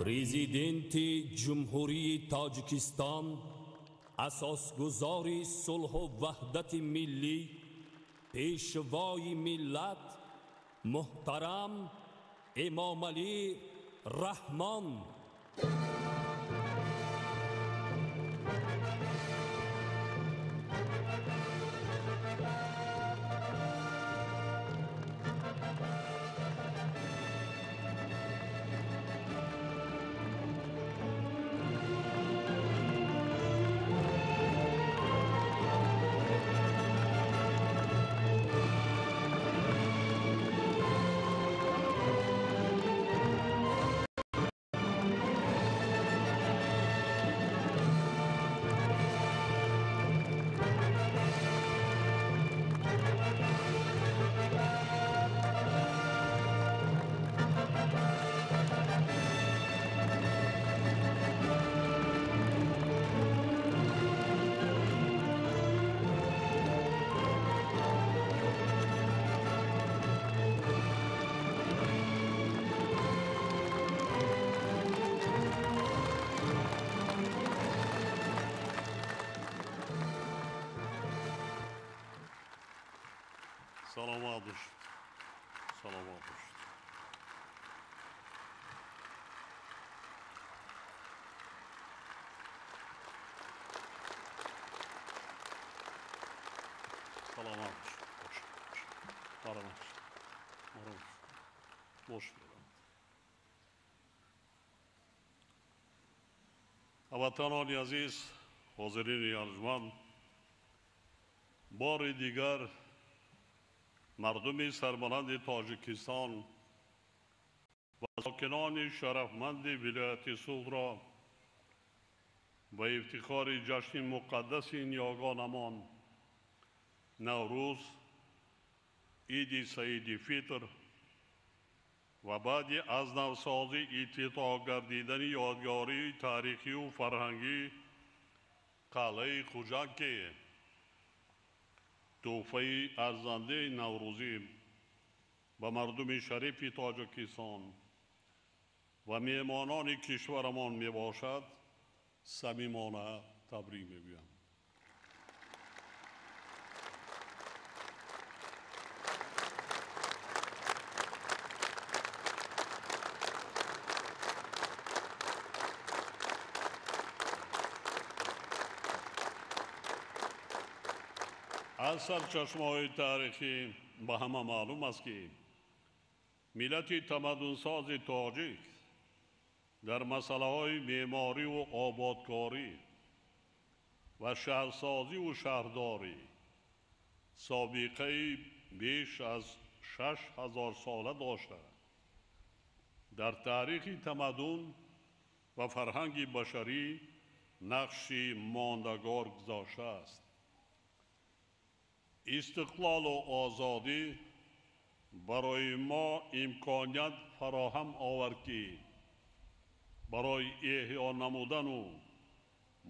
Президенти Ҷумҳурии Тоҷикистон, асосгузори сулҳу ваҳдати миллӣ, Пешвои миллат муҳтарам Эмомалӣ Раҳмон. Саломат бошед. Саломат бошед. Саломат бошед. Бошед. Бошед. Бошед. Ҳамватанони азиз, ҳозирини арҷманд, бори дигар мардуми сарбаланди Тоҷикистон ва сокинони шарафманди вилояти Суғдро ба ифтихори ҷашни муқаддаси ниёгонамон Наврӯз, Иди Саиди Фитр ва баъди аз навсозӣ ифтитоҳ гардидани ёдгории таърихию фарҳангӣ қалъаи Хуҷанд, ки тӯҳфаи арзандаи наврӯзӣ ба мардуми шарифи Тоҷикистон Ва меҳмонони кишварамон мебошад, самимона табрик мегӯям. Аз сарчашмаҳои таърихӣ ба ҳама маълум аст, ки миллати тамаддунсози тоҷик дар масъалаҳои меъморӣ ва ободкорӣ ва шаҳрсозӣ ва шаҳрдорӣ собиқаи беш аз 6000 сола дошта, дар таърихи тамаддун ва фарҳанги башарӣ нақши мондагор гузоштааст. Истиқлолу озодӣ барои мо имконият фароҳам овард, ки барои эҳё намудану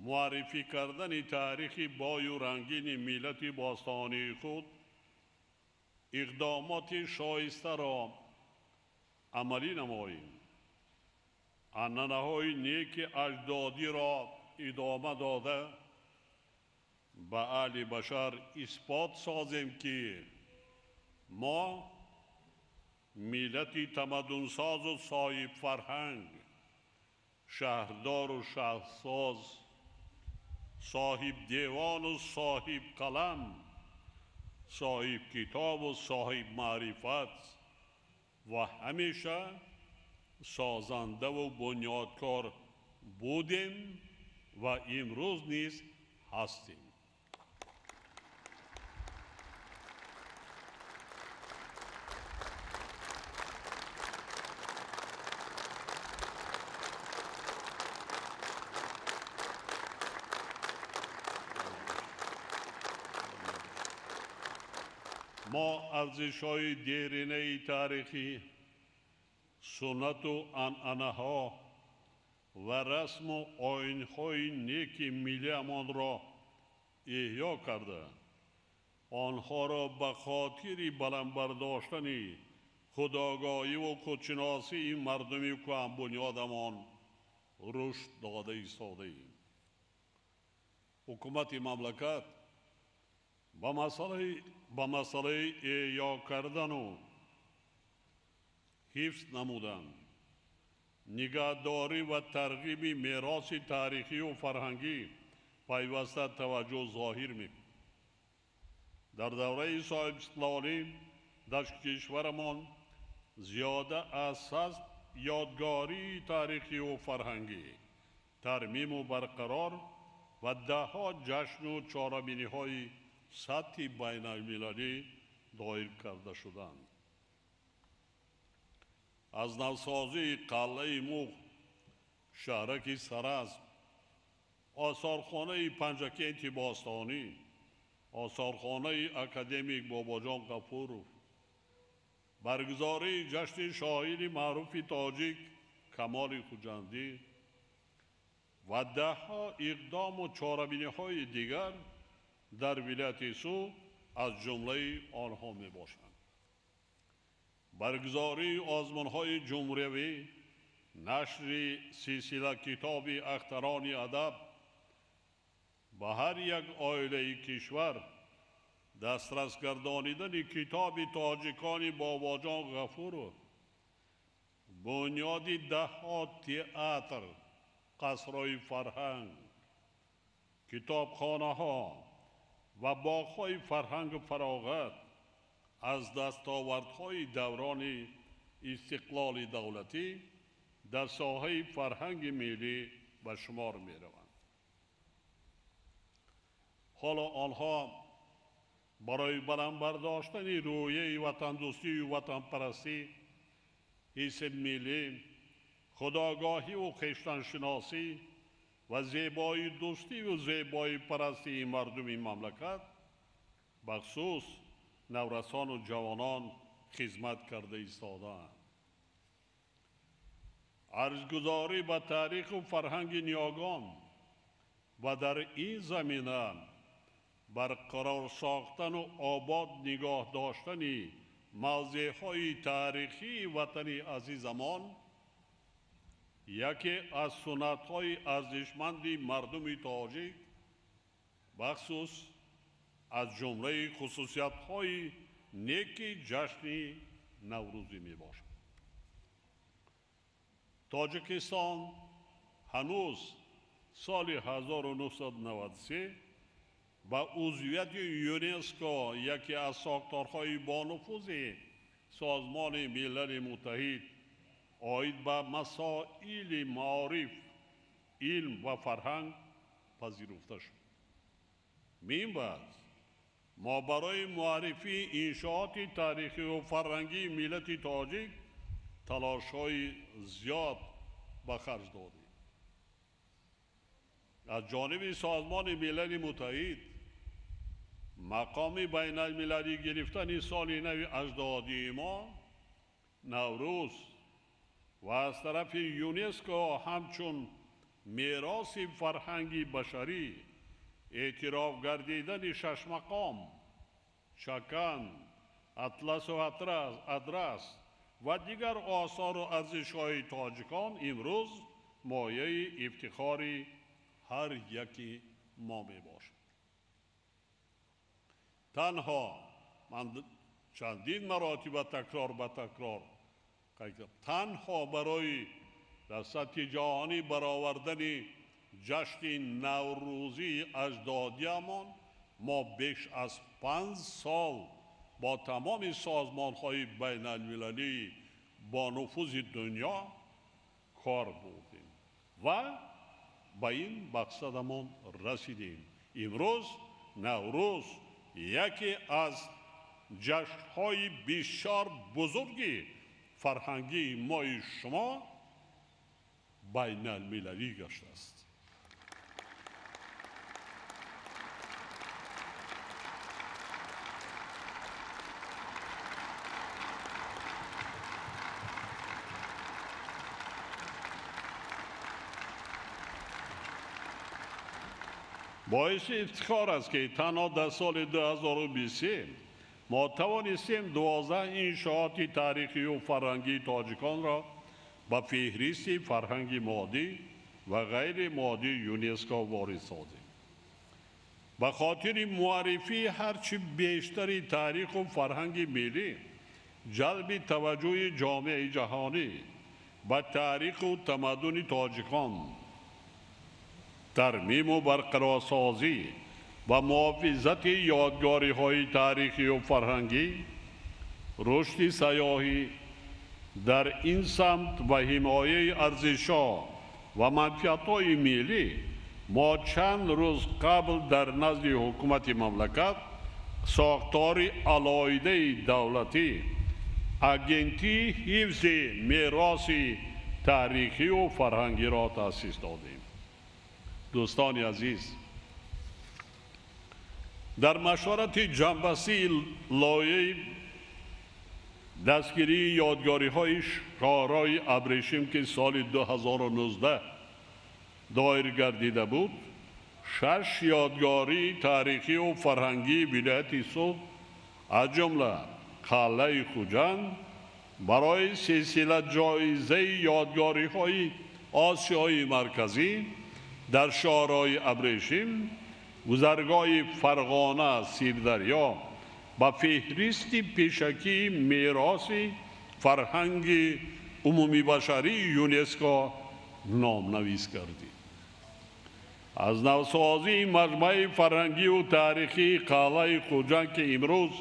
муаррифӣ кардани таърихи бою рангини миллати бостонии худ иқдомоти шоистаро амалӣ намоем, анъанаҳои неки аҷдодиро идома дода, ба аҳли башар исбот созем, ки мо миллати тамаддунсозу соҳибфарҳанг, шаҳрдору шаҳрсоз, соҳибдевону соҳибқалам, соҳибкитобу соҳибмаърифат ва ҳамеша созандаву бунёдкор будем ва имрӯз низ ҳастем. Мо арзишҳои деринаи таърихӣ, суннату анъанаҳо ва расму оинҳои неки миллиамонро эҳё карда, онҳоро ба хотири баланд бардоштани худогоҳиву худшиносии мардуми кӯҳанбунёдамон рушд дода истодаем. Ҳукумати мамлакат ба масъалаи эҳё кардану ҳифз намудан, нигаҳдорӣ ва тарғиби мероси таърихию фарҳангӣ пайваста таваҷҷӯҳ зоҳир мекунад. Дар давраи соҳибистиқлолӣ дар кишварамон зиёда аз 100 ёдгории таърихию фарҳангӣ тармиму барқарор ва даҳҳо ҷашну чорабиниҳои сатҳи байналмилалӣ доир карда шуданд. Аз навсозии қалъаи Муғ, шаҳраки Саразм, осорхонаи Панҷакенти бостонӣ, осорхонаи академик Бобоҷон Ғафуров, баргузории ҷашни шоири маъруфи тоҷик Камоли Хуҷандӣ ва даҳҳо иқдому чорабиниҳои дигар дар вилояти Суғд аз ҷумлаи онҳо мебошанд. Баргузории озмунҳои ҷумҳуриявӣ, нашри силсила китоби ахтарони адаб ба ҳар як оилаи кишвар дастрас гардонидани китоби тоҷикони Бобоҷон Ғафуров, бунёди даҳҳо театр, қасрҳои фарҳанг, китобхонаҳо ва боғҳои фарҳангу фароғат аз дастовардҳои даврони истиқлоли давлатӣ дар соҳаи фарҳанги миллӣ ба шумор мераванд. Ҳоло онҳо барои баланд бардоштани рӯҳияи ватандӯстию ватанпарастӣ, ҳисси миллӣ, худогоҳиву хештаншиносӣ ва зебои дӯстиву зебои парастии мардуми мамлакат, бахусус наврасону ҷавонон хизмат карда истодаанд. Арзгузорӣ ба таъриху фарҳанги ниёгон ва дар ин замина барқарор сохтану обод нигоҳ доштани мавзеъҳои таърихии ватани азизамон Яке аз суннатҳои арзишманди мардуми тоҷик, бахусус аз ҷумлаи хусусиятҳои неки ҷашни Наврӯзӣ мебошад. Тоҷикистон ҳанӯз соли 1993 ба узвияти ЮНЕСКО, яке аз сохторҳои бонуфузи Созмони Милали Муттаҳид оид ба масоили маориф, илм ва фарҳанг пазируфта шуд. Мин баъд мо барои муаррифии иншооти таърихию фарҳангии миллати тоҷик талошҳои зиёд ба харҷ додем. Аз ҷониби Созмони Милали Муттаҳид мақоми байналмилалӣ гирифтани соли нави аҷдодии мо Наврӯз ва аз тарафи ЮНЕСКО ҳамчун мероси фарҳанги башарӣ эътироф гардидани шашмақом, чакан, атласу адрас ва дигар осору арзишҳои тоҷикон имрӯз мояи ифтихори ҳар яки мо мебошад. Танҳо ман чандин маротиба такрор ба такрор танҳо барои дар сатҳи ҷаҳонӣ баровардани ҷашни Наврӯзии аҷдодиамон мо беш аз 5 сол бо тамоми созмонҳои байналмилалӣ бо нуфузи дунё кор бурдем ва ба ин мақсадамон расидем. Имрӯз Наврӯз яке аз ҷашнҳои бисёр бузурги фарҳангии мои шумо байналмилалӣ гаштааст. Боиси ифтихор аст, ки танҳо дар соли 2023 мо тавонистем 12 иншооти таърихию фарҳангии тоҷиконро ба феҳристи фарҳанги моддӣ ва ғайримоддии ЮНЕСКО ворид созем. Ба хотири муаррифии ҳарчи бештари таъриху фарҳанги миллӣ, ҷалби таваҷҷӯҳи ҷомеаи ҷаҳонӣ ба таъриху тамаддуни тоҷикон, тармиму барқарорсозӣ ва муҳофизати ёдгориҳои таърихию фарҳангӣ, рушди сайёҳӣ дар ин самт ва ҳимояи арзишҳо ва манфиатҳои миллӣ мо чанд рӯз қабл дар назди ҳукумати мамлакат сохтори алоҳидаи давлатӣ, агентии ҳифзи мероси таърихию фарҳангиро таъсис додем. Дӯстони азиз, дар машварати ҷамъбастии лоиҳаи дастгирии ёдгориҳои шоҳрои абрешим, ки соли 2019 доир гардида буд, 6 ёдгории таърихию фарҳангии вилояти Суғд, аз ҷумла қалъаи Хуҷанд, барои силсила ҷоизаи ёдгориҳои Осиёи Марказӣ дар шоҳрои абрешим, гузаргоҳи Фарғона Сирдарё ба феҳристи пешакии мероси фарҳанги умумибашарии ЮНЕСКО номнавис гардид. Аз навсозии маҷмӯаи фарҳангию таърихии қалъаи Хуҷанд, ки имрӯз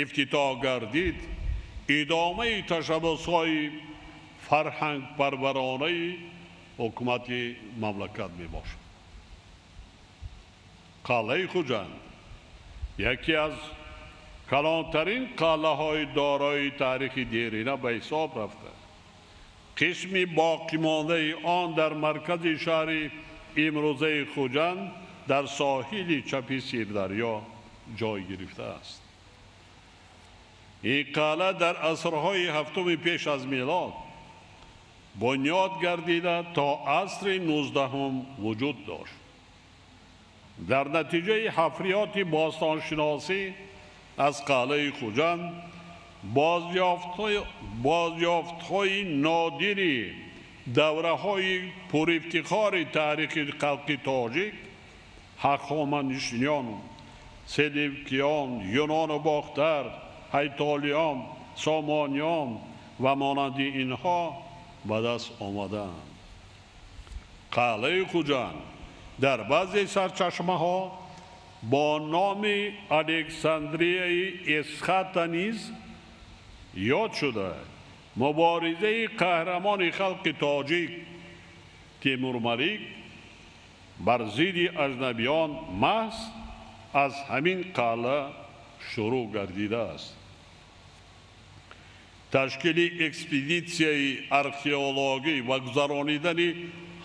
ифтитоҳ гардид, идомаи ташаббусҳои фарҳангпарваронаи ҳукумати мамлакат мебошад. Қалъаи Хуҷанд яке аз калонтарин қалъаҳои дорои таърихи дерина ба ҳисоб рафта, қисми боқимондаи он дар маркази шаҳри имрӯзаи Хуҷанд дар соҳили чапи Сирдарё ҷой гирифтааст. Ин қалъа дар асрҳои ҳафтуми пеш аз милод бунёд гардида то асри 19 вуҷуд дошт. Дар натиҷаи ҳафриёти бостоншиносӣ аз қалъаи Хуҷанд бозёфтҳои нодири давраҳои пурифтихори таърихи халқи тоҷик ҳахоманишиён, селевкиён, юнону бохтар, ҳайтолиён, сомониён ва монанди инҳо ба даст омадаанд. Қалъаи Хуҷанд дар баъзе сарчашмаҳо бо номи Александрияи Эсхата низ ёд шуда, муборизаи қаҳрамони халқи тоҷик Темурмалик бар зидди аҷнабиён маҳз аз ҳамин қалъа шурӯъ гардидааст. Ташкили экспедитсияи археологӣ ва гузаронидани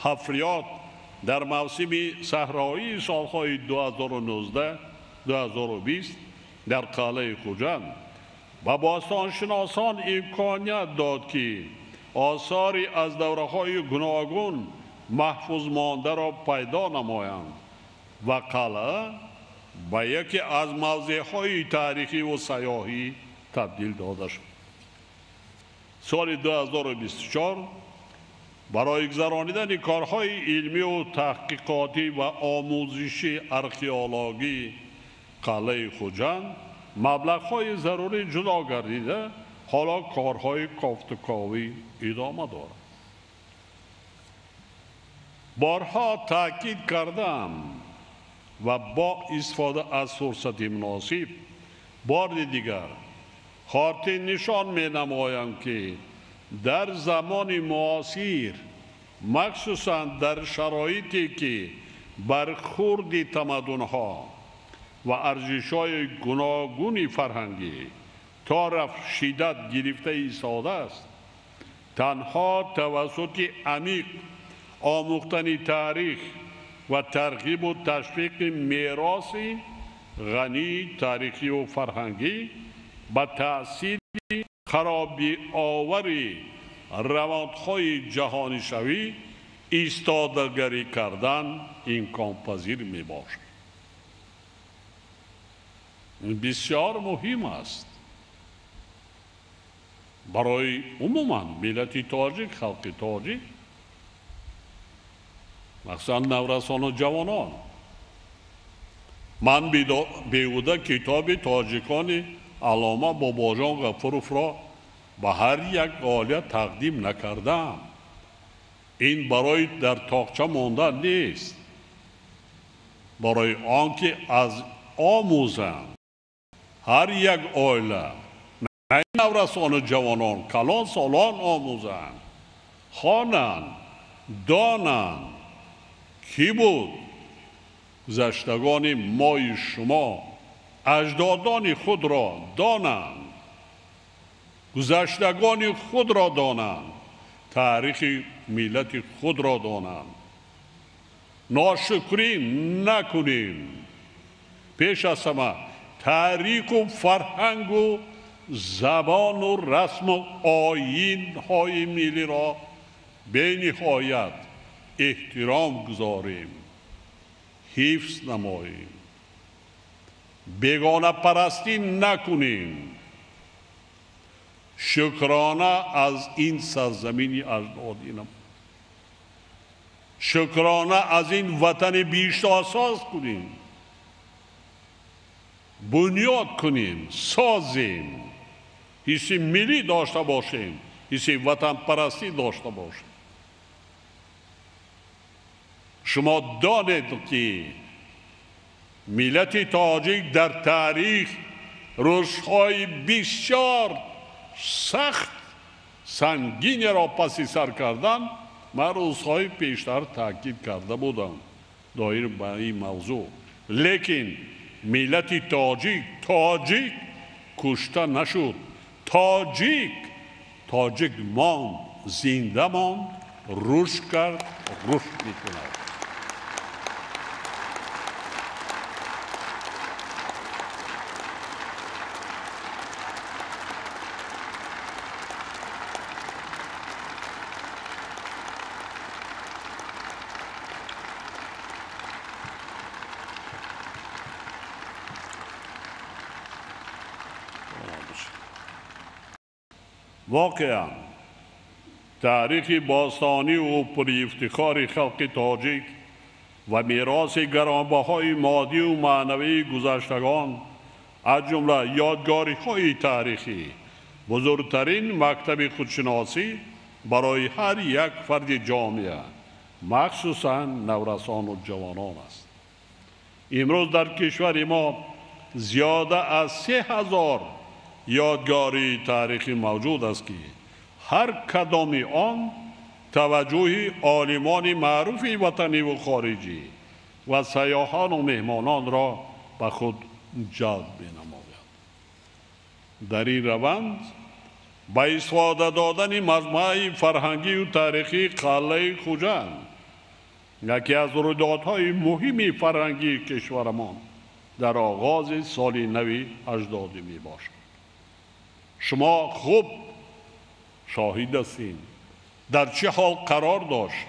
ҳафриёт дар мавсими саҳроии солҳои 2019-2020 дар қалъаи Хуҷанд ба бостоншиносон имконият дод, ки осори аз давраҳои гуногун маҳфуз мондаро пайдо намоянд ва қалъа ба яке аз мавзеъҳои таърихиву сайёҳӣ табдил дода шуд. Соли 2024 барои гузаронидани корҳои илмию таҳқиқотӣ ва омӯзиши археологӣ қалъаи Хуҷанд маблағҳои зарурӣ ҷудо гардида, ҳоло корҳои кофтуковӣ идома дорад. Борҳо таъкид кардам ва бо истифода аз фурсати муносиб бори дигар хотир нишон менамоям, ки дар замони муосир, махсусан дар шароите ки бархӯрди тамаддунҳо ва арзишҳои гуногуни фарҳангӣ то рафт шиддат гирифта истодааст, танҳо тавассути амиқ омӯхтани таърих ва тарғибу ташвиқи мероси ғании таърихиву фарҳангӣ ба таъсири харобиовари равандҳои ҷаҳонишавӣ истодагарӣ кардан имконпазир мебошад. Бисёр муҳим аст барои умуман миллати тоҷик, халқи тоҷик, махсусан наврасону ҷавонон. Ман беҳуда китоби тоҷикони Аллома Бобоҷон Ғафуровро ба ҳар як оила тақдим накардам. Ин барои дар тоқча мондан нест, барои он ки аз омӯзанд ҳар як оила, на наврасону ҷавонон, калон солон омӯзанд, хонанд, донанд кӣ буд гузаштагони мои шумо, аҷдодони худро донанд, гузаштагони худро донанд, таърихи миллати худро донанд. Ношукрӣ накунем. Пеш аз ҳама таъриху фарҳангу забону расму оинҳои миллиро бениҳоят эҳтиром гузорем, ҳифз намоем, бегонапарастӣ накунем. Шукрона аз ин сарзамини аҷдодӣ намоем, шукрона аз ин ватани биҳиштосоз кунем, бунёд кунем, созем, ҳисси миллӣ дошта бошем, ҳисси ватанпарастӣ дошта бошем. Шумо донед, ки миллати тоҷик дар таърих рӯзҳои бисёр сахт сангинеро паси сар кардан. Ман рӯзҳои пештар таъкид карда будам доир ба ин мавзӯъ, лекин миллати тоҷик кушта нашуд, тоҷик монд, зинда монд, рушд кард, рушд мекунад. Воқеан Таърихи бостониву пурэфтихори халқи тоҷик ва мероси гаронбаҳои моддиву маънавии гузаштагон, аз ҷумла ёдгориҳои таърихӣ, бузургтарин мактаби худшиносӣ барои ҳар як фарди ҷомеа, махсусан наврасону ҷавонон аст. Имрӯз дар кишвари мо зиёда аз 3000 ёдгории таърихӣ мавҷуд аст, ки ҳар кадоми он таваҷҷӯҳи олимони маъруфи ватаниву хориҷӣ ва сайёҳону меҳмононро ба худ ҷалб менамояд. Дар ин раванд ба истифода додани маҷмӯаи фарҳангию таърихии қалъаи Хуҷанд яке аз рӯйдодҳои муҳими фарҳангии кишварамон дар оғози соли нави аҷдодӣ мебошад. Шумо хуб шоҳид ҳастед дар чӣ ҳол қарор дошт.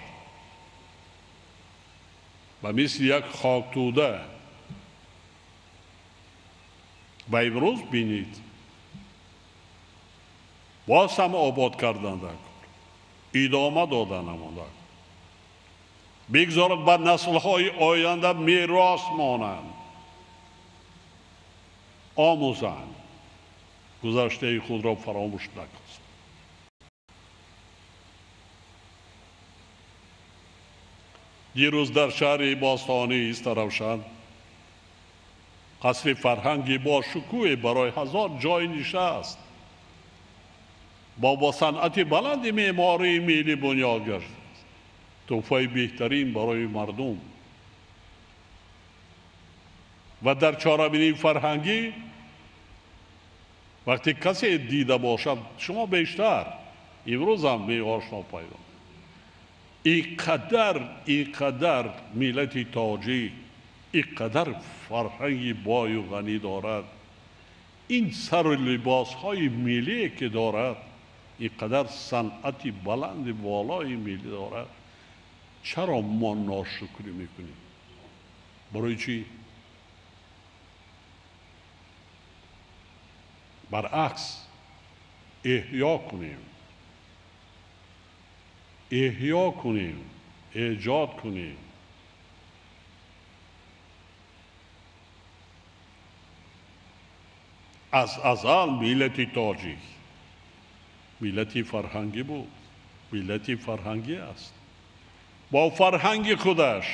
Ба мисли як хоктӯда. Ва имрӯз бинед, боз ҳам обод кардан дар кор, идома додан намонда. Бигзорад ба наслҳои оянда мерос монанд, омӯзанд, гузаштаи худро фаромӯш накунанд. Дирӯз дар шаҳри бостонии Истаравшан қасри фарҳанги бо шукӯҳе барои 1000 ҷой нишаст бо санъати баланди меъмории миллӣ бунёд гашт. Тӯҳфаи беҳтарин барои мардум. Ва дар чорабинии фарҳангӣ вақте касе дида бошад, шумо бештар имрӯзам меошно пайдо. Инқадар миллати тоҷик инқадар фарҳанги бою ғанӣ дорад, ин сару либосҳои миллие ки дорад, инқадар санъати баланди волои миллӣ дорад, чаро мо ношукрӣ мекунем? Барои чӣ? Баръакс, эҳё кунем, эҳё кунем, эҷод кунем. Аз азал миллати тоҷик миллати фарҳангӣ буд, миллати фарҳангӣ аст. Бо фарҳанги худаш,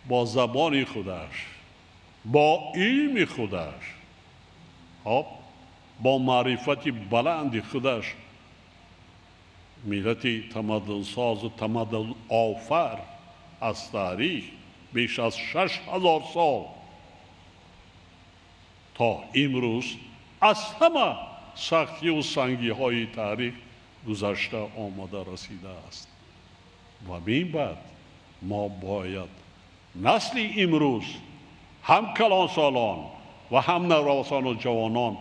бо забони худаш, бо илми худаш, бо маърифати баланди худаш миллати тамаддунсозу тамаддунофар аз таърих беш аз 6000 сол то имрӯз аз ҳама сахтиву сангиҳои таърих гузашта омада расидааст. Ва мин баъд мо бояд насли имрӯз ҳам калонсолон ва ҳам наврасону ҷавонон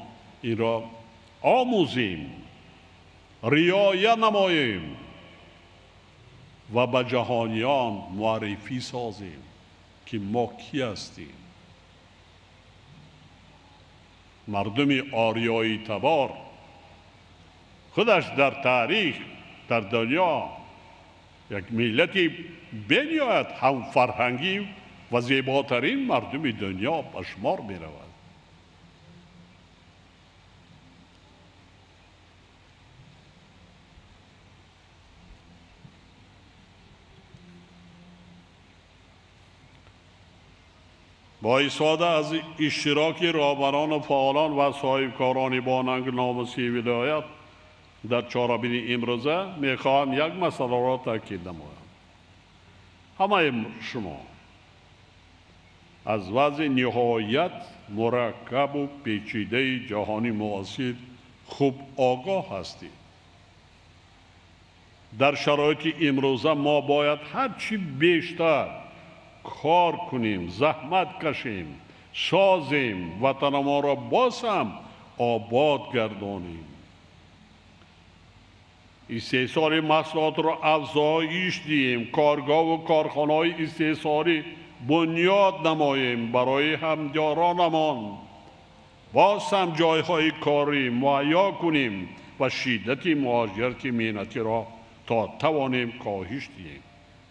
инро омӯзем, риоя намоем ва ба ҷаҳониён муаррифӣ созем, ки мо кӣ ҳастем. Мардуми ориёи табор худаш дар таърих, дар дунё як миллати бениҳоят ҳамфарҳангӣ ва зеботарин мардуми дунё ба шумор меравад. Бо истифода аз иштироки роҳбарону фаъолон ва соҳибкорони бо номуси вилоят дар чорабинии имрӯза мехоҳам як масъаларо таъкид намоям. Ҳамаи шумо аз вазъи ниҳоят мураккабу печидаи ҷаҳони муосир хуб огоҳ ҳастед. Дар шароити имрӯза мо бояд ҳарчи бештар кор кунем, заҳмат кашем, созем, ватанамонро боз ҳам обод гардонем. Истеҳсоли маҳсулотро афзоиш диҳем, коргоҳу корхонаҳои истеҳсолӣ бунёд намоем барои ҳамдиёронамон, боз ҳам ҷойҳои корӣ муҳайё кунем ва шиддати муҳоҷирати меҳнатиро То тавонем коҳиш диҳем,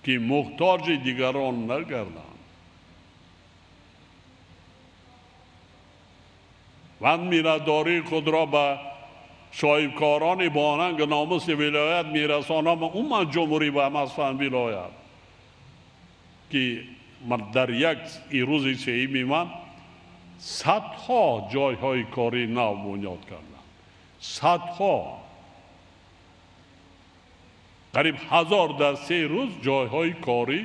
ки муҳтоҷи дигарон нагарданд. Ман миннатдории худро ба соҳибкорони бонанг номуси вилоят мерасонам, умуман ҷумҳурӣ ва махсусан вилоят, ки дар як рӯзи сеюми ман садҳо ҷойҳои кори нав бунёд карданд. Садҳо, қариб 1000 дар 3 рӯз ҷойҳои кори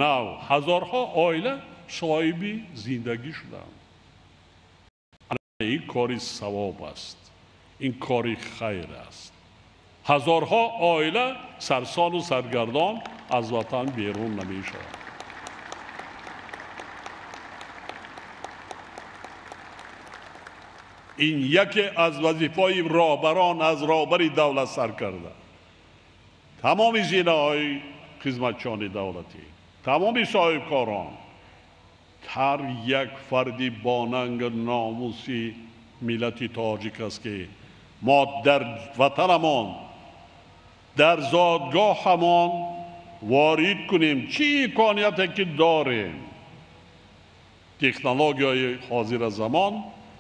нав, ҳазорҳо оила соҳиби зиндагӣ шуданд. Ин кори савоб аст, ин кори хайр аст. Ҳазорҳо оила сарсону саргардон аз ватан берун намешаванд. Ин яке аз вазифаи роҳбарон, аз роҳбари давлат сар карда тамоми зинаҳои хизматчиёни давлатӣ, тамоми соҳибкорон, ҳар як фарди бонанг номуси миллати тоҷик аст, ки мо дар ватанамон, дар зодгоҳамон ворид кунем чӣ имконияте ки дорем, технологияи ҳозира замон,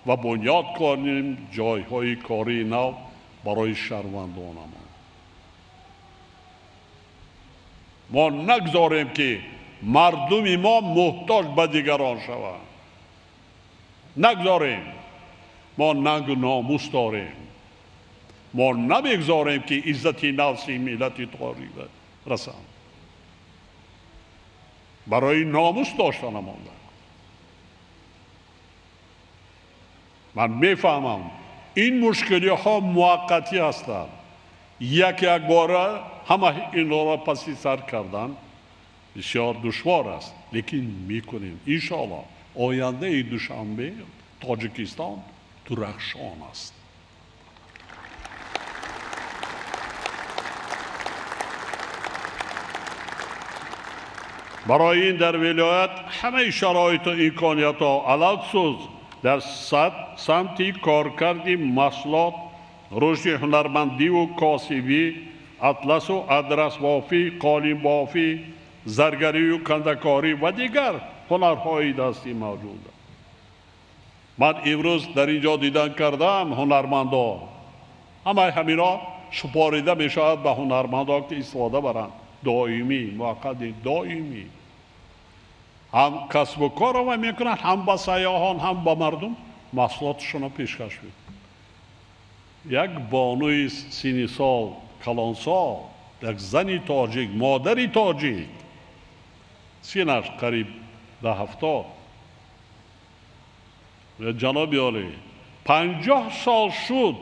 ва бунёд кунем ҷойҳои кории нав барои шаҳрвандонамон. Мо нагзорем, ки мардуми мо муҳтоҷ ба дигарон шаванд. Нагзорем. Мо нангу номус дорем. Мо намегзорем, ки иззати нафси миллати тоҷик расанд. Барои номус доштанамон. Ман мефаҳмам, ин мушкилиҳо муваққатӣ ҳастанд. Як якбора ҳама инҳоро паси сар кардан бисёр душвор аст, лекин мекунем. Иншоаллоҳ ояндаи Душанбе, Тоҷикистон дурахшон аст. Барои ин дар вилоят ҳамаи шароиту имкониятҳо, алалхусус дар самти коркарди маҳсулот, рушди ҳунармандиву косибӣ, атласу адрасбофӣ, қолинбофӣ, заргарию кандакорӣ ва дигар ҳунарҳои дастӣ мавҷуданд. Ман имрӯз дар ин ҷо дидан кардам ҳунармандон. Ҳамаи ҳаминҳо супорида мешавад ба ҳунармандон, ки истифода баранд. Доимӣ, муваққати доимӣ. Ҳам касбу корро мекунанд, ҳам ба сайёҳон, ҳам ба мардум маҳсулотшонро пешкаш мекунанд. Як бонуи синни сол, калонсол, як зани тоҷик, модари тоҷик, синаш қариб 70, ҷаноби олӣ, 50 сол шуд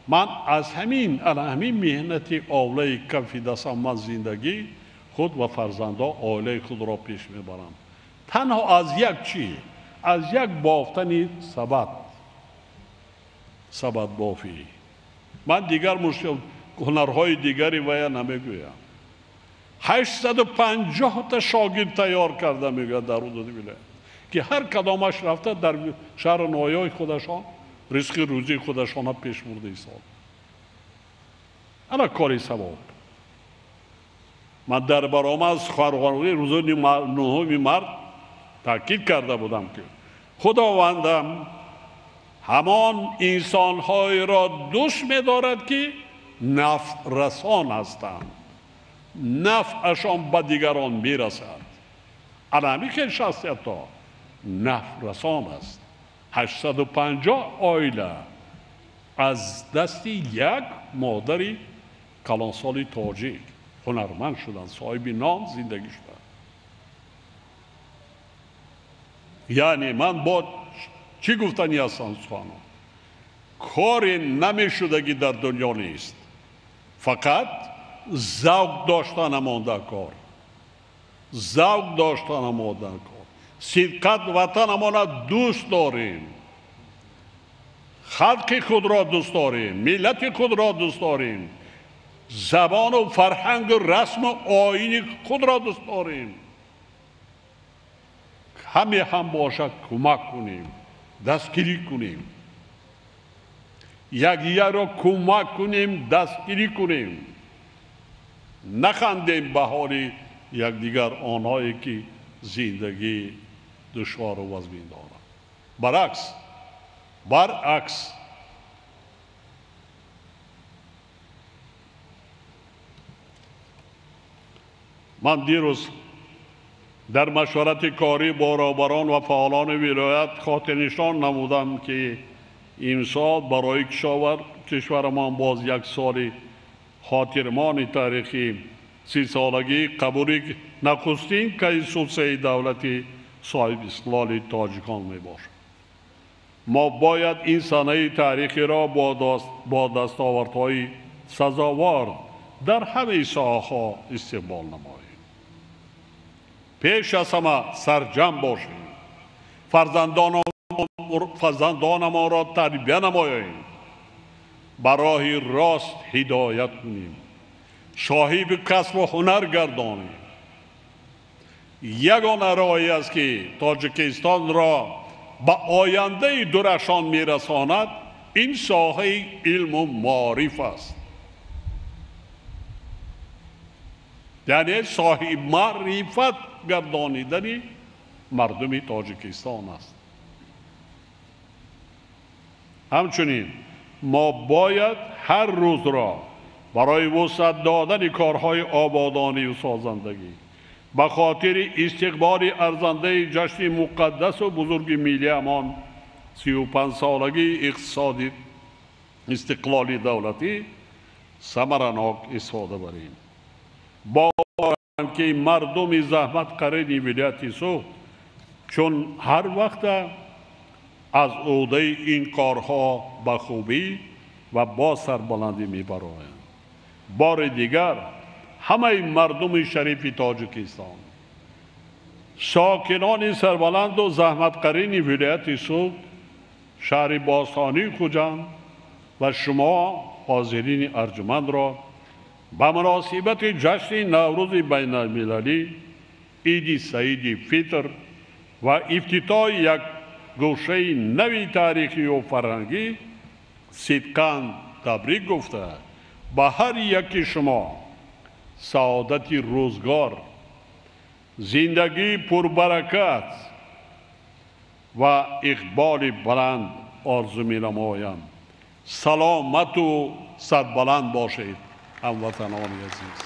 ман аз ҳамин меҳнати овлаи кафи дастам ман зиндагӣ худ ва фарзандо, оилаи худро пеш мебарам. Танҳо аз як чӣ? Аз як бофтани сабад, сабадбофӣ. Ман дигар ҳунарҳои дигари вая намегӯям. 850 та шогирд тайёр карда, мегӯяд, дар ҳудуди вилоят, ки ҳар кадомаш рафта дар шаҳру ноҳияҳои худашон ризқи рӯзии худашонро пеш бурда истод. Ана кори савоб. Ман дар баромад суханронии рӯзи 9 март таъкид карда будам, ки Худовандам ҳамон инсонҳоеро дӯст медорад, ки нафърасон ҳастанд, нафъашон ба дигарон мерасад. Ана ҳамин хел шахсиятҳо нафърасон аст. 850 оила аз дасти як модари калонсоли тоҷик ҳунарманд шуданд, соҳиби ном зиндагӣ шуданд. Яъне ман бо чӣ гуфтанӣ ҳастам суханон? Коре намешудагӣ дар дунё нест, фақат завқ доштанамонда кор, завқ доштанамонда кор, сидқат ватанамона дӯст дорем, халқи худро дӯст дорем, миллати худро дӯст дорем, забону фарҳангу расму оини худро дӯст дорем. Ҳаме ҳам бошад кӯмак кунем, дастгирӣ кунем, якдигарро кӯмак кунем, дастгирӣ кунем. Нахандем ба ҳоли якдигар онҳое ки зиндагӣ душвору вазмин доранд. Баръакс ман дирӯз дар машварати корӣ бо роҳбарон ва фаъолони вилоят хотирнишон намудам, ки имсол барои кишварамон боз як соли хотирмони таърихӣ 30-солагии қабули нахустин Конститутсияи давлати соҳибистиқлоли тоҷикон мебошад. Мо бояд ин санаи таърихиро бо дастовардҳои сазовор дар ҳамаи соҳаҳо истиқбол намоем. Пеш аз ҳама сарҷамъ бошем, фарзандонамонро тарбия намоем, ба роҳи рост ҳидоят кунем, соҳиби касбу ҳунар гардонем. Ягона роҳе аст, ки Тоҷикистонро ба ояндаи дурахшон мерасонад, ин соҳаи илму маориф аст. Яъне соҳиби маърифат гардонидани мардуми Тоҷикистон аст. Ҳамчунин мо бояд ҳар рӯзро барои вусъат додани корҳои ободонию созандагӣ ба хотири истиқболи арзандаи ҷашни муқаддасу бузурги миллиамон 35-солагии иқтисоди истиқлоли давлатӣ самаранок истифода барем. Боварам, ки мардуми заҳматқарини вилояти Суғд чун ҳар вақта аз ӯҳдаи ин корҳо ба хубӣ ва бо сарбаландӣ мебароянд. Бори дигар ҳамаи мардуми шарифи Тоҷикистон, сокинони сарбаланду заҳматқарини вилояти Суғд, шаҳри бостонии Хуҷанд ва шумо ҳозирини арҷумандро ба муносибати ҷашни Наврӯзи байналмилалӣ, Иди Саиди Фитр ва ифтитоҳи як гӯшаи нави таърихию фарҳангӣ сидқан табрик гуфта, ба ҳар яки шумо саодати рӯзгор, зиндагии пурбаракат ва иқболи баланд орзу менамоям. Саломату сарбаланд бошед, ҳамватанони азиз.